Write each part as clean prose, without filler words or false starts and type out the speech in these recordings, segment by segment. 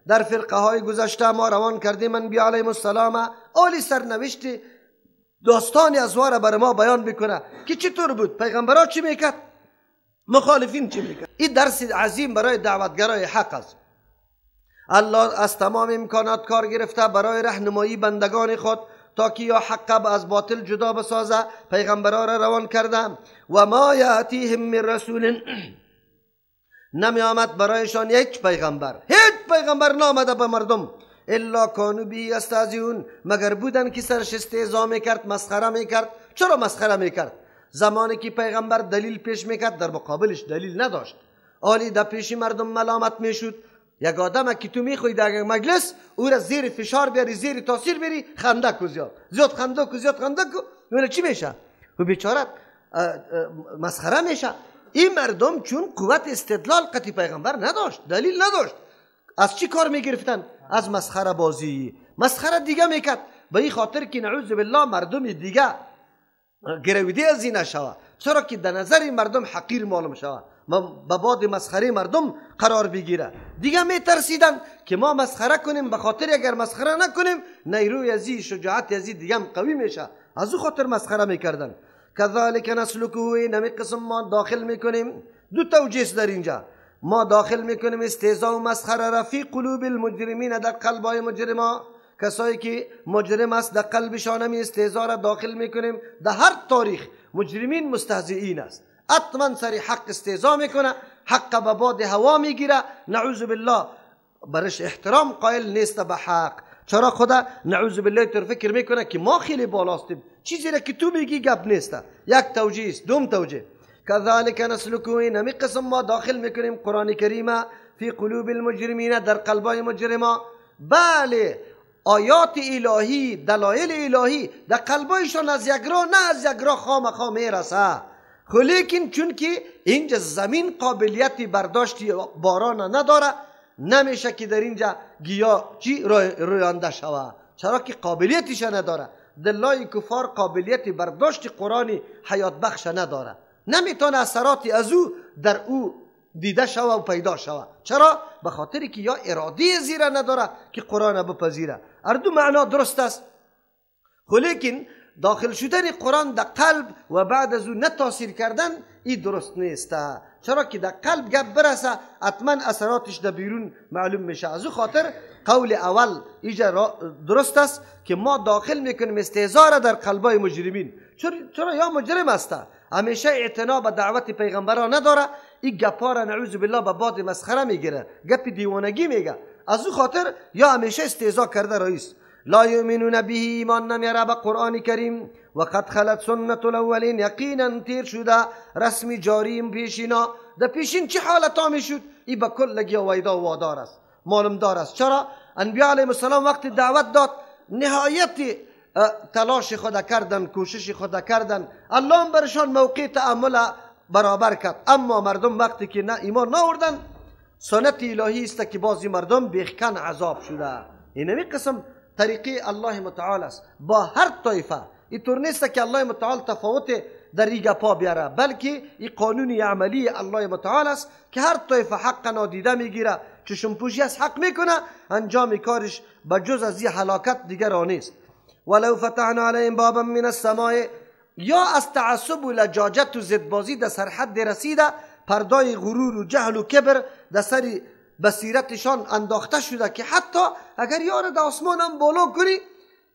در فرقه های گذشته ما روان کردیم انبیا علیهم السلام. آلی سرنوشت داستان از واره بر ما بیان میکنه که چطور بود، پیغمبرها چی میکرد، مخالفین چی میکرد. این درس عظیم برای دعوتگرای حق است. الله از تمام امکانات کار گرفته برای راهنمایی بندگان خود تا که یا حق از باطل جدا بسازه. پیغمبرها را روان کرده. و ما یاتیهم من رسول، نمی آمد برایشان هیچ پیغمبر، هیچ پیغمبر نامده به مردم، الا کانوا به یستهزئون، مگر بودن که سرش استهزا میکرد، مسخره میکرد. چرا مسخره میکرد؟ زمانی که پیغمبر دلیل پیش میکرد در مقابلش دلیل نداشت. آلی در پیش مردم ملامت میشد. یک آدم که تو میخوای در مجلس او را زیر فشار بیاری، زیر تاثیر بیاری، خنده کو، زیاد زیاد خنده کو، زیاد خنده کو، اون چی میشه؟ او بیچاره مسخره میشه. این مردم چون قوت استدلال قطعی پیغمبر نداشت، دلیل نداشت، از چی کار میگرفتن؟ از مسخره بازی، مسخره دیگه میکرد. به این خاطر که نعوذ بالله مردم دیگه گرویده از این نشوه، چرا که در نظر مردم حقیر معلوم شوه، به باد مسخره مردم قرار بگیره. دیگه میترسیدن که ما مسخره کنیم، به خاطر اگر مسخره نکنیم نیروی ازی، شجاعت ازی دیگه هم قوی میشه، از او خاطر مسخره میکردن. کذالک نسلکه، این قسم ما داخل میکنیم. دو توجیه در اینجا، ما داخل میکنیم استهزا و مسخره را فی قلوب المجرمین، در قلبای مجرما، کسایی که مجرم است در قلبشان هم استهزا را داخل میکنیم. در هر تاریخ مجرمین مستهزئین است، حتما سر حق استهزا میکنه، حق به باد هوا میگیره، نعوذ بالله برش احترام قائل نیست به حق. چرا خدا نعوذ بالله تر فکر میکنه که ما خیلی بالاستیم، چیزی را که تو میگی گپ نیست. یک توجیه است. دوم توجیه، کذالک نسلکه، این قسم ما داخل میکنیم قرآن کریم فی قلوب المجرمین، در قلبای مجرما. بله، آیات الهی، دلایل الهی در قلبایشان از یک راه نه از یک راه خامخا میرسه، لیکن چون که اینجا زمین قابلیت برداشت باران نداره، نمیشه که در اینجا گیا چی رویانده شوه، چرا که قابلیتش نداره. دلای کفار قابلیت برداشت قرآن حیات بخش نداره، نمیتونه اثرات از او در او دیده شوه و پیدا شوه. چرا؟ به خاطر که یا اراده زیره نداره که قرآن بپذیره. هر دو معنا درست است، لیکن داخل شدن قرآن در قلب و بعد از او نه تاثیر کردن این درست نیست، چرا که در قلب گپ برسه حتما اثراتش در بیرون معلوم میشه. از او خاطر قول اول اینجا درست است که ما داخل میکنیم استهزا را در قلبای مجرمین. چرا یا مجرم است، همیشه اعتنا به دعوت پیغمبران نداره، این گپا را نعوذ بالله به باد مسخره میگیره، گپ دیوانگی میگه. از او خاطر یا همیشه استهزا کرده رئیس. لا یؤمنون به، ایمان نمیاره به قرآن کریم. و قد خلت سنت الاولین، یقینا تیر شده رسم جاری پیشینا. در پیشین چه حالت ها میشد؟ ای به کلگی ویدا و وادار است، معلوم دار است. چرا؟ انبیاء علیهم السلام وقتی دعوت داد نهایت تلاش خود کردن، کوشش خود کردن، الله هم برشان موقع تأمل برابر کرد. اما مردم وقتی که نه ایمان نآوردن، سنت الهی است که بعضی مردم بیخکن عذاب شده. اینمی قسم طریقه الله متعال است با هر طایفه. اینطور نیست که الله متعال تفاوت در این گپا بیاره، بلکه این قانون عملی الله متعال است که هر طایفه حق نادیده میگیره، چشم پوشی از حق میکنه، انجام کارش به جز از این هلاکت دیگر نیست. ولو فتحنا علیهم بابا من السماء، یا از تعصب و لجاجت و زدبازی در سرحد رسیده، پردای غرور و جهل و کبر در سر بصیرتشان انداخته شده که حتی اگر یار در آسمان هم بالا کنی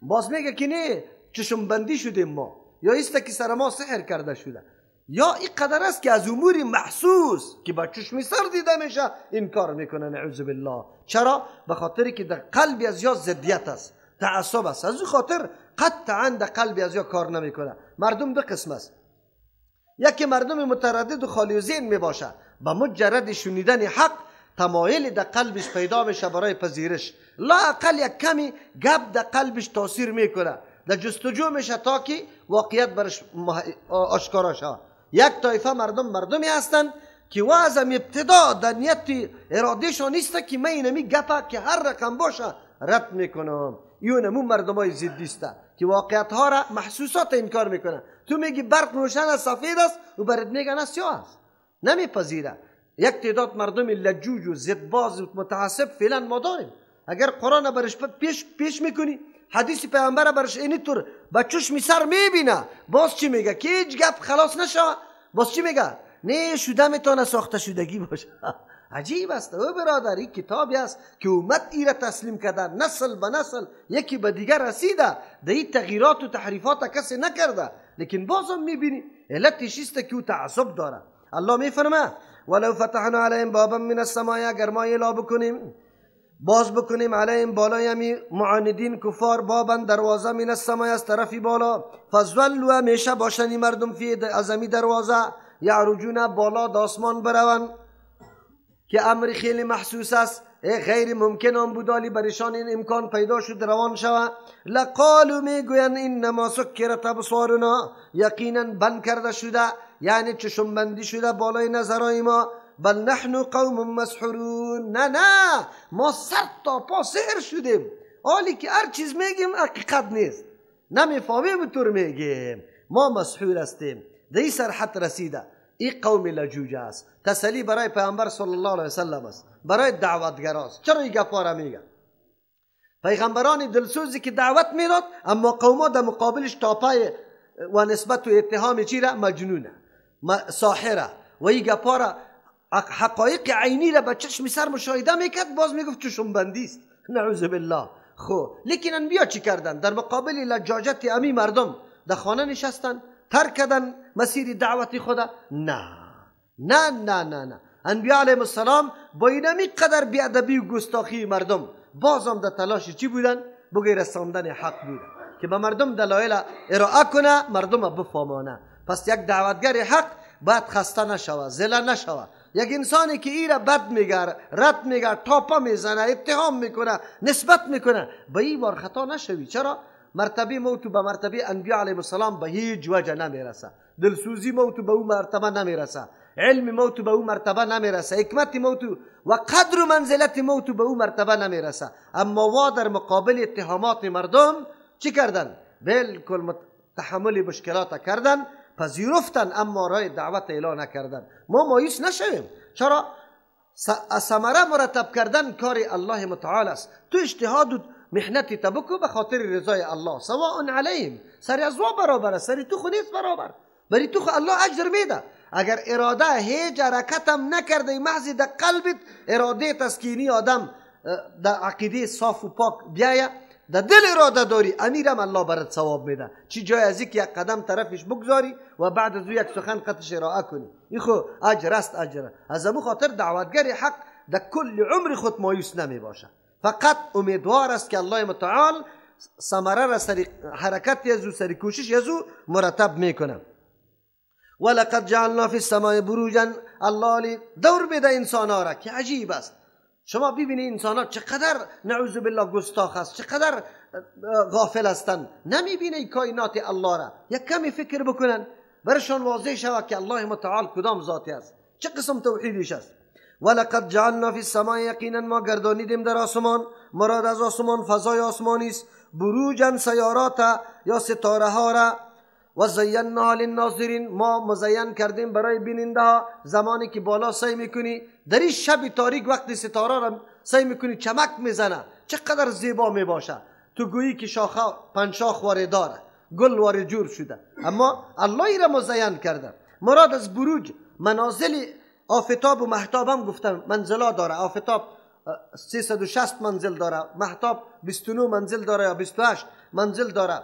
باز میگه که نه چشم بندی شدیم ما، یا ایست که سر ما سحر کرده شده، یا این قدر است که از امور محسوس که با چشم سر دیده میشه انکار میکنه، نعوذ بالله. چرا؟ به خاطر که در قلب از یا ضدیت است، تعصب است. از او خاطر قطعا در قلب از یا کار نمیکنه. مردم دو قسم است، یکی مردم متردد و خالی ذهن میباشه، با مجرد شنیدن حق تمایل در قلبش پیدا میشه برای پذیرش، لااقل یک کمی گپ در قلبش تاثیر میکنه، در جستجو میشه تا که واقعیت برش آشکارا شود. یک طایفه مردم مردمی هستند که وازم ابتدا در نیت ارادهشان نیست که من اینمی گپه که هر رقم باشه رد میکنم. ایون مو مردمای ضدی است که واقعیت ها را محسوسات انکار میکنه. تو میگی برق روشن است، سفید است، و برات میگن سیاه است، نمیپذیره. یک تعداد مردم لجوج و زدباز و متعصب فعلا ما داریم. اگر قرآن برش پیش میکنی، حدیث پیامبر برش اینطور با چشم سر میبینه، باز چی میگه؟ که هیچ گپ خلاص نشه. باز چی میگه؟ نه شده میتونه ساخته شدگی باشه. عجیب است او برادر، این کتابی است که امت ای را تسلیم کرده، نسل به نسل یکی به دیگر رسیده، در این تغییرات و تحریفات کسی نکرده، لیکن بازم میبینی علتش است که او تعصب داره. الله میفرمه ولو فتحنا علیهم بابا من السماء، اگر ما اعلا بکنیم، باز بکنیم علیهم بالای همی معاندین کفار، بابا دروازه، من السماء از طرفی بالا، فظلوا همیشه باشن این مردم فی از همی دروازه، یعرجون بالا داسمان بروند، که امر خیلی محسوس است، غیر ممکن هم بود برشان این امکان پیدا شد روان شوه. لقالوا میگوین انما سکرت ابصارنا، یقینا بند کرده شده، یعنی چشم بندی شده بالای نظرهای ما. بل نحن قوم مسحورون، نه نه ما سر تا پا سحر شدیم، حالی که هر چیز میگیم حقیقت نیست، نمیفهمیم طور میگیم، ما مسحور هستیم. در این سرحد رسیده این قوم لجوج است. تسلی برای پیامبر صلی الله علیه وسلم است، برای دعوتگر است. چرا این گپا را میگه؟ پیغمبران دلسوزی که دعوت میداد، اما قوما در مقابلش تاپای و نسبت و اتهام چی را؟ مجنونه، ساحره، و این گپا را حقایق عینی را به چشم سر مشاهده میکرد، باز میگفت چشم بندی است، نعوذ بالله. خب لیکن انبیا چی کردن؟ در مقابل لجاجت امی مردم در خانه نشستن، ترک کردن مسیر دعوت خدا؟ نه نه نه نه نه. انبیا علیهم السلام با اینمی قدر بیادبی و گستاخی مردم بازم در تلاش چی بودن؟ بگی رساندن حق بودن که به مردم دلایل ارائه کنه، مردم بفهمانه. پس یک دعوتگر حق باید خسته نشوه، زله نشوه. یک انسانی که ایره بد میگه، رد میگه، تاپا میزنه، اتهام میکنه، نسبت میکنه، به این بار خطا نشوی. چرا؟ مرتبه موت به مرتبه انبیا علیهم السلام به هیچ وجه نمیرسه، دلسوزی موت به او مرتبه نمیرسه، علم موت به او مرتبه نمیرسه، حکمت موت و قدر و منزلت موت به او مرتبه نمیرسه. اما وا در مقابل اتهامات مردم چی کردن؟ بالکل تحمل مشکلات کردن، پذیرفتن، اما رای دعوت اعلان نکردن. ما مایوس نشویم. چرا؟ ثمره مرتب کردن کار الله متعال است. تو اجتهاد و محنتی تبکو به خاطر رضای الله، سواء علیهم، سری از وا برابر است، سری تو خو نیست برابر، بری تو خو الله اجر میده. اگر اراده هیچ حرکتم نکرده، محض در قلبت اراده تسکینی آدم در عقیده صاف و پاک بیایه، در دل اراده داری، امیرم الله برات ثواب میده. چی جای از یک قدم طرفش بگذاری و بعد از او یک سخن قطش ارائه کنی، این خو اجر است، اجر. از امو خاطر دعوتگر حق در کل عمر خود مایوس نمی باشه، فقط امیدوار است که الله متعال ثمره را سری حرکت از او، سری کوشش از او مرتب میکنه. ولقد جعلنا فی السماء بروجا، الله دور میده انسان ها را که عجیب است. شما ببینید انسان ها چقدر نعوذ بالله گستاخ است، چقدر غافل هستند، نمیبینه کائنات الله را. یک کمی فکر بکنن برشان واضح شود که الله متعال کدام ذاتی است، چه قسم توحیدش است. ولقد جعلنا فی السماء، یقینا ما گردانیدیم در آسمان، مراد از آسمان فضای آسمانی است، بروجا سیارات یا ستاره ها را، و زینا للناظرین، ما مزین کردیم برای بیننده ها. زمانی که بالا سعی میکنی در این شب تاریک وقتی ستاره را سعی میکنی چمک میزنه، چقدر زیبا میباشه، تو گویی که شاخه پنج شاخ واره داره، گل واره جور شده، اما الله را مزین کرده. مراد از بروج منازل آفتاب و مهتاب هم گفتم منزلا داره. آفتاب 360 منزل داره، مهتاب 29 منزل داره یا 28 منزل داره،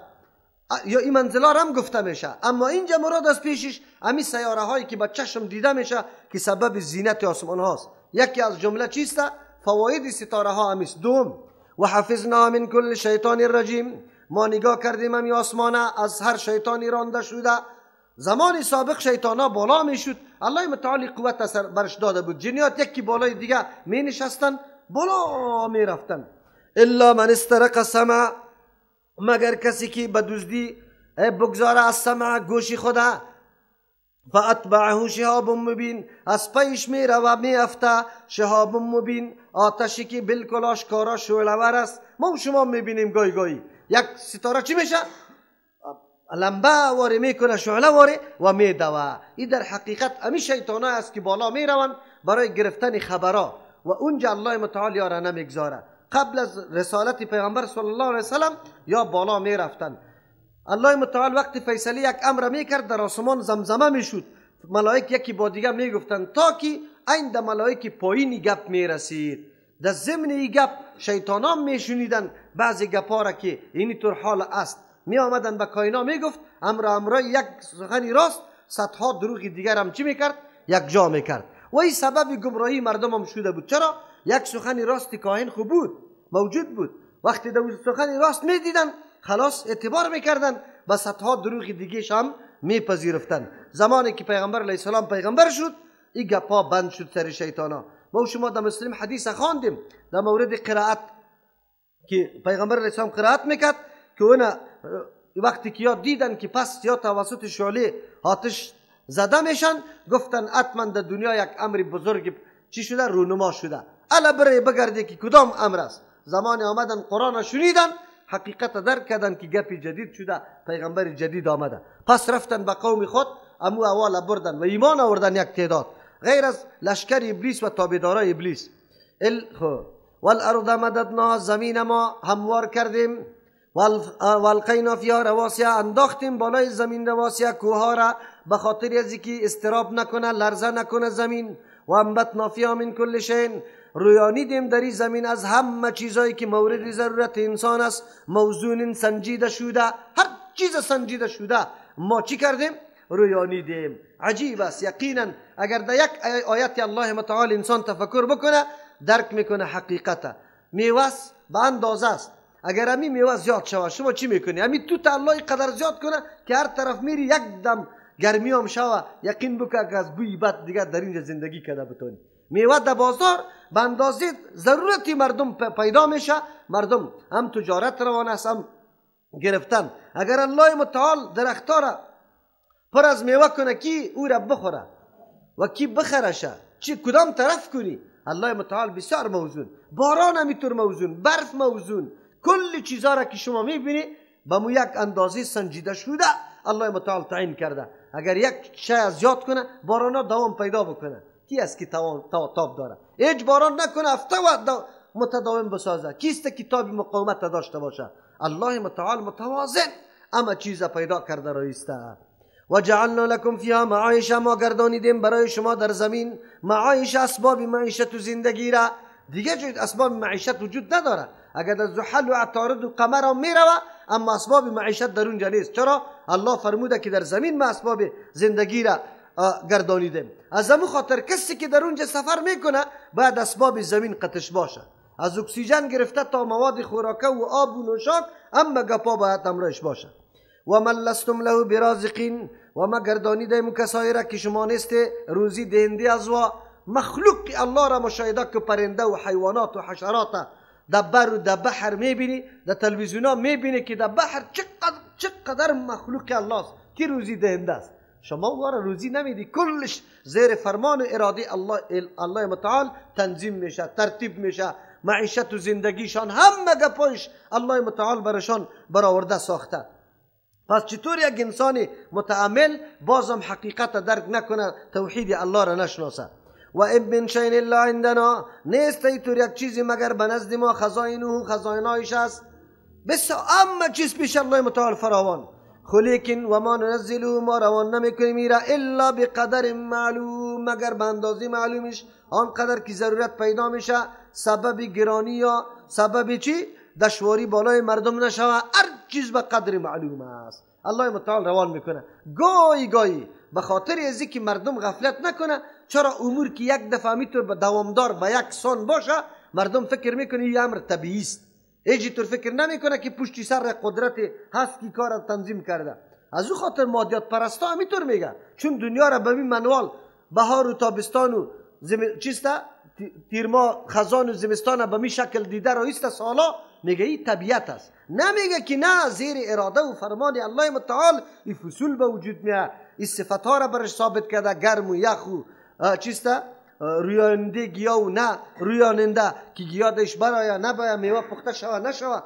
یا این منزلا هم گفته میشه. اما اینجا مراد از پیشش امی سیاره هایی که با چشم دیده میشه که سبب زینت آسمان هاست. یکی از جمله چیست؟ فواید ستاره ها همیست. دوم، و حفظنا من کل شیطان رجیم، ما نگاه کردیم امی آسمانه از هر شیطانی رانده شده. زمان سابق شیطان ها بالا میشد، الله متعالی قوت اثر برش داده بود، جنیات یکی بالای دیگه می نشستن، بالا می رفتن. الا من استرق السمع، مگر کسی که به دزدی بگذاره از سمع گوشی خدا، فاتبعه شهاب مبین، از پیش میره و میافته شهاب مبین، آتشی که بالکل آشکارا شعله‌ور است. ما و شما میبینیم گاهی گاهی یک ستاره چی میشه؟ لمبه واره میکنه، شعله واره و میدوه. این در حقیقت امی شیطانه است که بالا میروند، برای گرفتن خبرها و اونجا الله متعال یارا نمیگذاره. قبل از رسالت پیغمبر صلی الله علیه وسلم یا بالا میرفتن. الله متعال وقتی فیصله یک امر میکرد در آسمان زمزمه میشد، ملائک یکی با دیگه میگفتن تا که این در ملائک پایینی گپ میرسید. در ضمن این گپ شیطانان میشنیدن بعضی گپا را که اینی طور حال است، می آمدن به کائنا میگفت امر امرای یک سخنی راست صدها دروغ دیگر هم چی میکرد؟ یک جا میکرد. و این سبب گمراهی مردم هم شده بود. چرا؟ یک سخن راست کاهن خوب بود، موجود بود، وقتی در سخن راست میدیدن خلاص اعتبار میکردن و صدها دروغ دیگهش هم میپذیرفتن. زمانی که پیغمبر علیه السلام پیغمبر شد این گپا بند شد سر شیطانا. ما شما در مسلم حدیث خواندیم در مورد قرائت که پیغمبر علیه السلام قرائت میکرد که اون وقتی که یا دیدن که پس یا توسط شعله آتش زده میشن، گفتن حتما در دنیا یک امر بزرگ چی شده؟ رونما شده. الا برای بگرده که کدام امر است. زمان آمدن قرآن شنیدن، حقیقت درک کردن که گپی جدید شده، پیغمبر جدید آمده. پس رفتن به قوم خود، امو اول بردن و ایمان آوردن یک تعداد غیر از لشکر ابلیس و تابعدارای ابلیس. والارض مددنا، زمین ما هموار کردیم، والقینا فیها رواسی، انداختیم بالای زمین رواسی، کوه را، به خاطر از اینکه اضطراب نکنه، لرزه نکنه زمین. و انبتنا فیها من کل شیء، رویانیدیم در این زمین از همه چیزایی که مورد ضرورت انسان است، موزون سنجیده شده، هر چیز سنجیده شده ما چی کردیم؟ رویانیدیم. عجیب است یقینا اگر در یک آیت الله متعال انسان تفکر بکنه درک میکنه حقیقته. میوه به اندازه است، اگر امی میوه زیاد شود شما چی میکنی؟ امی توت الله قدر زیاد کنه که هر طرف میری یک دم گرمی هم شوه، یقین بکن که از بوی بد دیگر در اینجا زندگی کرده بتونی. میوه در بازار به اندازه ضرورتی مردم پیدا میشه، مردم هم تجارت روان است هم گرفتن. اگر الله متعال درختها را پر از میوه کنه کی او را بخوره و کی بخرشه، چی کدام طرف کنی؟ الله متعال بسیار موزون، باران همیطور موزون، برف موزون، کل چیزا را که شما میبینی به مو یک اندازه سنجیده شده الله متعال تعیین کرده. اگر یک شی زیاد کنه بارانا دوام پیدا بکنه، کی است که تاب داره؟ هیچ باران نکنه هفته و متداوم بسازه، کیست که تاب مقاومت داشته باشه؟ الله متعال متوازن اما چیز پیدا کرده رایسته. و جعلنا لکم فیها معایش، ما گردانیدیم برای شما در زمین معایش، اسباب معیشت و زندگی را. دیگه جای اسباب معیشت وجود نداره. اگر در زحل و عطارد و قمر هم میروه اما اسباب معیشت در اونجا نیست. چرا؟ الله فرموده که در زمین ما اسباب زندگی را گردانیدیم. از همون خاطر کسی که در اونجا سفر میکنه باید اسباب زمین قطش باشه، از اکسیژن گرفته تا مواد خوراکه و آب و نوشاک، اما گپا باید همراهش باشه. و من لستم له برازقین، و ما گردانیدیم کسایی را که شما نیست روزی دهنده از وا. مخلوق الله را مشاهده که پرنده و حیوانات و حشرات در بر و در بحر میبینی، در تلویزیون ها میبینی که در بحر چقدر مخلوق الله است که روزی دهنده است. شما وارا روزی نمیدی، کلش زیر فرمان و اراده الله، الله متعال تنظیم میشه، ترتیب میشه، معیشت و زندگیشان همه گپایش الله متعال برشان برآورده ساخته. پس چطور یک انسان متأمل بازم حقیقت درک نکنه، توحید الله را نشناسه؟ و ان من شیء الا عندنا، نیست ایطور یک چیزی مگر به نزد ما خزائنه، خزائنایش است، بس اما چیز پیش الله متعال فراوان. خلیکن و ما ننزله، ما روان نمیکنیم ایرا الا بقدر معلوم، مگر به اندازه معلومش، آنقدر که ضرورت پیدا میشه، سبب گرانی یا سبب چی دشواری بالای مردم نشوه، هر چیز به قدر معلوم است. الله متعال روان میکنه. گاهی گاهی به خاطر ازی که مردم غفلت نکنه، چرا امور که یک دفعه میتونه به دوامدار به یک سان باشه، مردم فکر میکنه این امر طبیعی است، هیچ طور فکر نمیکنه که پشتی سر قدرت هست که کار تنظیم کرده. از او خاطر مادیات پرستا همینطور میگه، چون دنیا را به این منوال بهار و تابستان و چیسته تیر ماه خزان و زمستان به می شکل دیده را ایست سالا، میگه این طبیعت است. نمیگه که نه، زیر اراده و فرمان الله متعال این فصول به وجود میاد، این صفت ها را برش ثابت کرده، گرم و یخ و چیسته رویاننده گیا و نه رویاننده که گیا دش برای نباید میوه پخته شوه نشوه،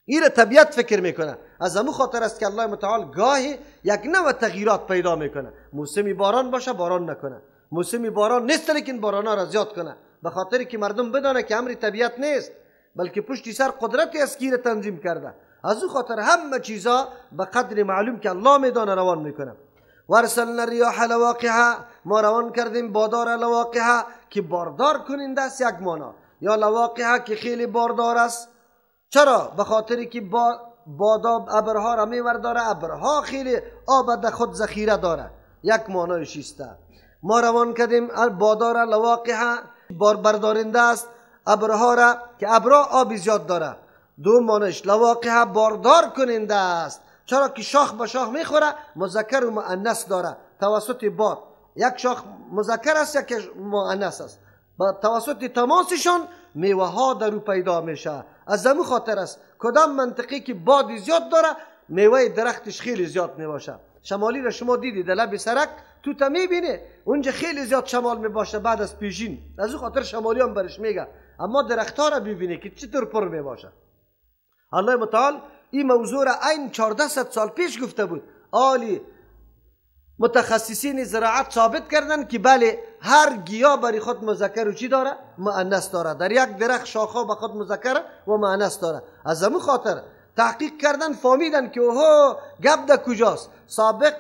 این را طبیعت فکر میکنه. از همون خاطر است که الله متعال گاهی یک نوع تغییرات پیدا میکنه، موسمی باران باشه باران نکنه، موسم باران نیست لیکن باران ها را زیاد کنه، به خاطر که مردم بدانه که امر طبیعت نیست بلکه پشتی سر قدرتی است که تنظیم کرده. از او خاطر همه چیزا به قدر معلوم که الله میدانه روان میکنه. وارسلنا الریاح لواقحه، ما روان کردیم بادار لواقحه که باردار کننده است، یک مانا، یا لواقحه که خیلی باردار است. چرا؟ به خاطر که باداب ابرها را میورداره، ابرها خیلی آب در خود ذخیره داره، یک مانایش است. ما روان کردیم بادار لواقحه، بار بردارنده است ابرها را که ابرها آب زیاد داره. دو مانش لواقحه باردار کننده است، چرا که شاخ به شاخ میخوره، مذکر و مؤنث داره توسط باد. یک شاخ مذکر است یک مؤنث است، با توسط تماسشان میوه ها در او پیدا میشه. از همون خاطر است کدام منطقه که باد زیاد داره میوه درختش خیلی زیاد میباشه. شمالی را شما دیدی در لب سرک تو تا میبینه اونجا خیلی زیاد شمال میباشه بعد از پیشین، از اون خاطر شمالی هم برش میگه. اما درختها را ببینه که چطور پر میباشه. الله متعال این موضوع را عین 1400 سال پیش گفته بود. عالی متخصصین زراعت ثابت کردن که بله هر گیاه برای خود مذکر و چی داره؟ مؤنث داره. در یک درخت شاخه به خود مذکر و مؤنث داره. از همون خاطر تحقیق کردن فهمیدن که اوه گپ در کجاست. سابق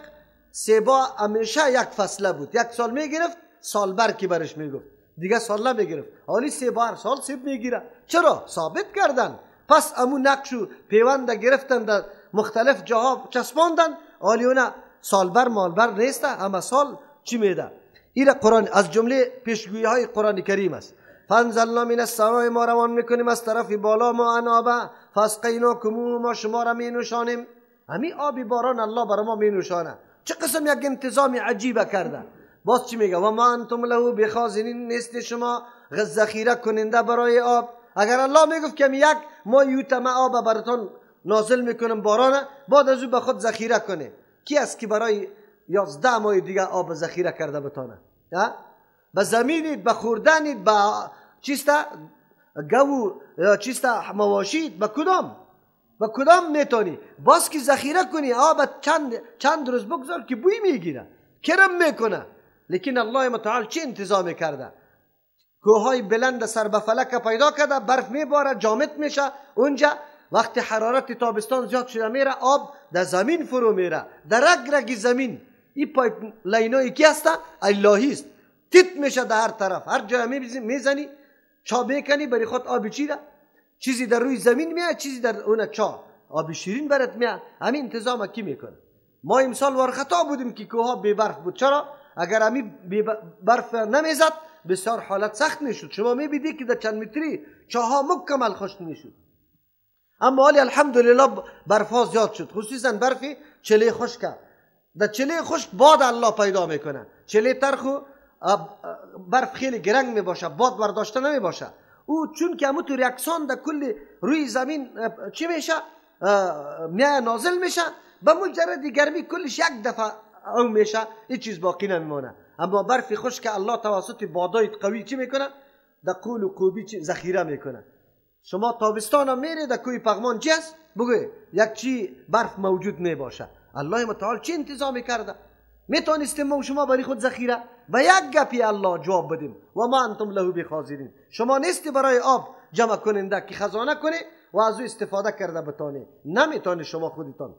سیبا همیشه یک فصله بود، یک سال میگرفت سال برکی برش میگفت، دیگه سال نمیگرفت. حالی سیبا هر سال سیب میگیره. چرا؟ ثابت کردن. پس امو نقش و پیوند گرفتن در مختلف جاها چسباندن. حالی اونا سالبر مالبر نیست، اما سال چی میده؟ این قرآن از جمله پیشگویی های قرآن کریم است. فانزلنا من السماء، ما روان میکنیم از طرف بالا ما انابه، فاسقیناکموه، ما شما را می نوشانیم. همین آب باران الله بر ما می نوشانه. چه قسم یک انتظام عجیبه کرده. باز چی میگه؟ و ما انتم له بخازنین، نیست شما ذخیره کننده برای آب. اگر الله میگفت که یک ما یوتم آب براتون نازل میکنم بارانه، بعد از او به خود ذخیره کنه، کی است که برای 11 ماه دیگه آب ذخیره کرده بتانه؟ به زمینید، به خوردنید، به چیسته گو چیسته مواشید، به کدام به کدام میتونی؟ باز که ذخیره کنی آب چند روز بگذار که بوی میگیره، کرم میکنه. لیکن الله متعال چه انتظامی کرده؟ کوههای بلند سر به فلک پیدا کرده، برف میباره، جامد میشه اونجا. وقتی حرارت تابستان زیاد شده میره آب در زمین فرو میره، در رگ رگ زمین. این pipe line ایی کی هسته؟ الهی است. تیت میشه در هر طرف، هر جای میزنی چا میکنی برای خود آب چی ده؟ چیزی در روی زمین میاد، چیزی در اون چا آب شیرین برات میاد. همین انتظام کی میکنه؟ ما امسال وار خطا بودیم که کوه بی برف بود. چرا؟ اگر همین بی برف نمیزد بسیار حالت سخت میشد. شما میبینید که در چند متری چاها مکمل خشک میشد. اما حالی الحمدلله برف ها زیاد شد، خصوصا برف چله خشک. در چله خشک باد الله پیدا میکنه. چله ترخو برف خیلی گرنگ میباشه، باد برداشته نمیباشه. او چون که همونطور یکسان در کل روی زمین چی میشه؟ میه نازل میشه، به مجرد گرمی کلش یک دفعه او میشه، هیچ چیز باقی نمیمونه. اما برف خشک الله توسط بادای قوی چی میکنه؟ در قول و قوبی ذخیره میکنه. شما تابستان هم میره در کوی پغمان چی است؟ بگو یک چی برف موجود نباشه. الله متعال چی انتظامی کرده؟ میتونستیم ما شما برای خود ذخیره به یک گپی الله جواب بدیم. و ما انتم له بخازنین، شما نیستی برای آب جمع کننده که خزانه کنه و از او استفاده کرده بتانه، نمیتونه شما خودتان.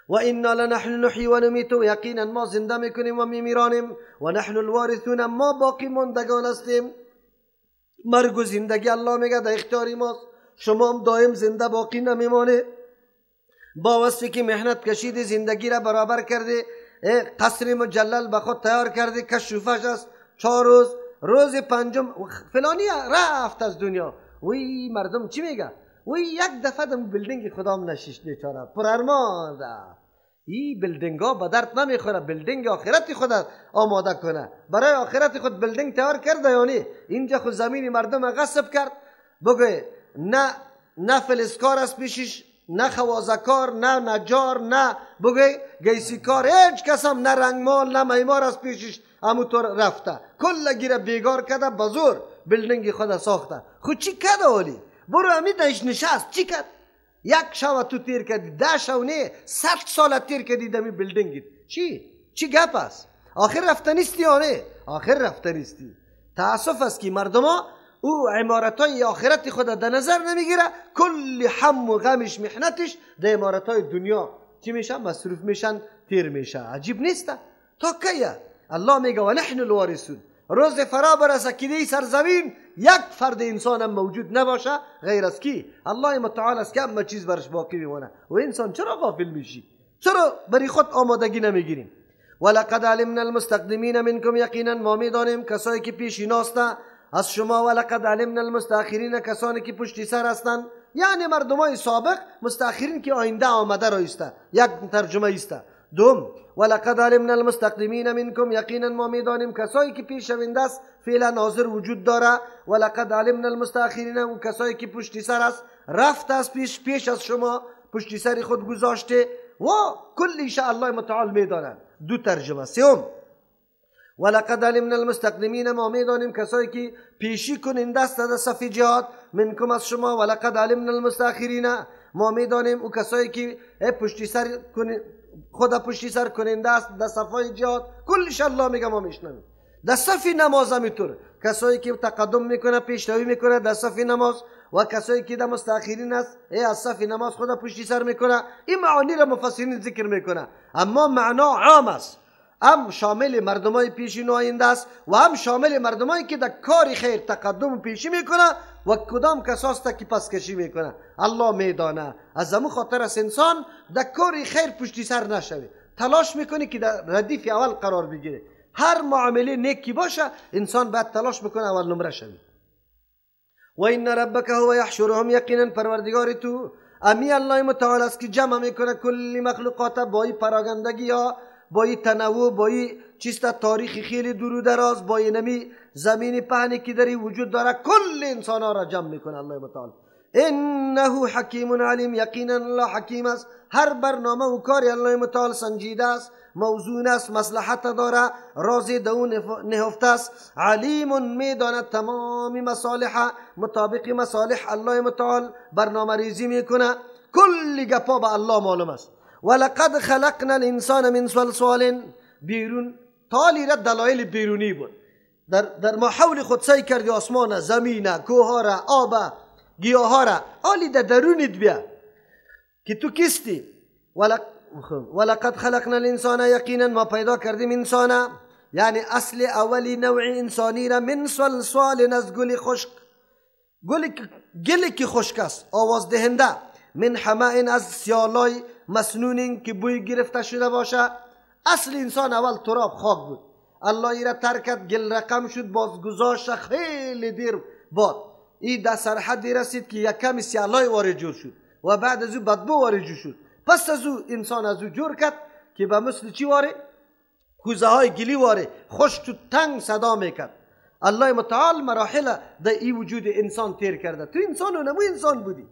و انا لنحن نحیی و نمیت، یقینا ما زنده میکنیم و میمیرانیم. و نحن الوارثون، ما باقی ماندگان هستیم. مرگ و زندگی الله میگه در اختیار ماست، شما هم دائم زنده باقی نمیمانه. با وصفی که محنت کشیدی، زندگی را برابر کرده، قصر مجلل به خود تیار کرده، کشوفش است 4 روز، روز پنجم فلانی رفت از دنیا. وی مردم چی میگه؟ وی یک دفعه دم building خدام نشیش بیچاره پر ارمان رفت. این building ها به درد نمیخوره، building آخرت خود آماده کنه، برای آخرت خود building تیار کرده. یعنی اینجا خود زمین مردم غصب کرد. بگه نه فلزکار است پیشش، نه خوازکار، نه نجار، نه بگه گیسیکار، هیچ کس هم نه رنگمال نه معمار از پیشش، همونطور رفته کل گیره بیگار کرده، بزور building خود ساخته. خود چی کرده ولی؟ برو همین دهش نشست چی کرد؟ یک شب تو تیر کردی، 10 شب نه 100 سال تیر کردی دمی building. چی؟ چی گپ است؟ آخر رفتنیستی یا نه؟ آخر رفتنیستی. تاسف است که مردم ها او عمارت های آخرت خود در نظر نمیگیره، کل هم و غمش محنتش در عمارت های دنیا چی میشه؟ مصروف میشن، تیر میشه. عجیب نیست؟ تا کیه؟ الله میگه و نحن الوارثون. روز فرا برسه که دی سرزمین یک فرد انسان هم موجود نباشه غیر از کی؟ الله متعال است که همه چیز برش باقی میمونه. و انسان چرا غافل میشی؟ چرا برای خود آمادگی نمیگیریم؟ ولقد علمنا المستقدمین منکم، یقینا ما میدانیم کسایی که پیشین هستند از شما، ولقد علمنا المستأخرین، کسانی که پشتی سر هستند، یعنی مردمای سابق، مستأخرین که آینده آمده را ایسته، یک ترجمه ایسته. دوم، ولقد علمنا المستقدمین منکم، یقینا ما میدانیم کسایی که پیش شونده است فعلا حاضر وجود داره، ولقد علمنا المستأخرین، و کسایی که پشتی سر است رفت است پیش از شما، پشتی سر خود گذاشته، و کل شاء الله متعال میدانند. دو ترجمه. سوم، ولقد علمنا المستقدمین، ما میدانیم کسایی که پیشی کننده است در صف جهاد، منکم از شما، ولقد علمنا المستأخرین، ما میدانیم او کسایی که پشتی سر خود پشتی سر کننده است در صفای جهاد، کلش الله میگه ما میشنویم. در صف نماز همینطور کسایی که تقدم میکنه پیشروی میکنه در صف نماز، و کسایی که در مستأخرین است از صف نماز خود پشتی سر میکنه. این معانی را مفسرین ذکر میکنه، اما معنا عام است، هم شامل مردمای پیشین و آینده است و هم شامل مردمایی که در کار خیر تقدم و پیشی میکنه و کدام کساست که پس کشی میکنه. الله میدانه. از همون خاطر است انسان در کار خیر پشتی سر نشوه، تلاش میکنه که در ردیف اول قرار بگیره. هر معامله نیکی باشه انسان باید تلاش بکنه اول نمره شوه. و این ربک هو یحشرهم، یقینا پروردگار تو امی الله متعال است که جمع میکنه کل مخلوقات با این پراگندگی ها، با این تنوع، با این چیست تاریخ خیلی دور و دراز، با این نمی زمین پهنی که دری وجود داره، کل انسان ها را جمع میکنه الله متعال. انه حکیم علیم، یقینا الله حکیم است. هر برنامه و کار الله متعال سنجیده است، موزون است، مصلحت داره، راز دو نهفته است. علیم میداند تمام مصالح، مطابق مصالح الله متعال برنامه ریزی میکنه. کل گپا به الله معلوم است. ولقد خلقنا الانسان من صلصال، بیرون تالی را دلایل بیرونی بود، در ما حول خود سعی کردی آسمان، زمین، کوه را، آب، گیاه را، آلی در درونت بیا که تو کیستی. ولقد خلقنا الانسان، یقینا ما پیدا کردیم انسان، یعنی اصل اولی نوع انسانی را، من صلصال، از گل خشک، گل که خشک است، آواز دهنده، من حماء، از سیالای مسنون که بوی گرفته شده باشه. اصل انسان اول تراب خاک بود، الله ای را ترکت، گل رقم شد، باز گذاشت خیلی دیر باد، ای در سرحدی رسید که یک کمی سیالای وارد جور شد و بعد از او بدبو وارد جور شد. پس از او انسان از او جور کرد که به مثل چی واره؟ کوزه های گلی واره، خشک و تنگ صدا میکرد. الله متعال مراحل در ای وجود انسان تیر کرده. تو انسان و نمو انسان بودی.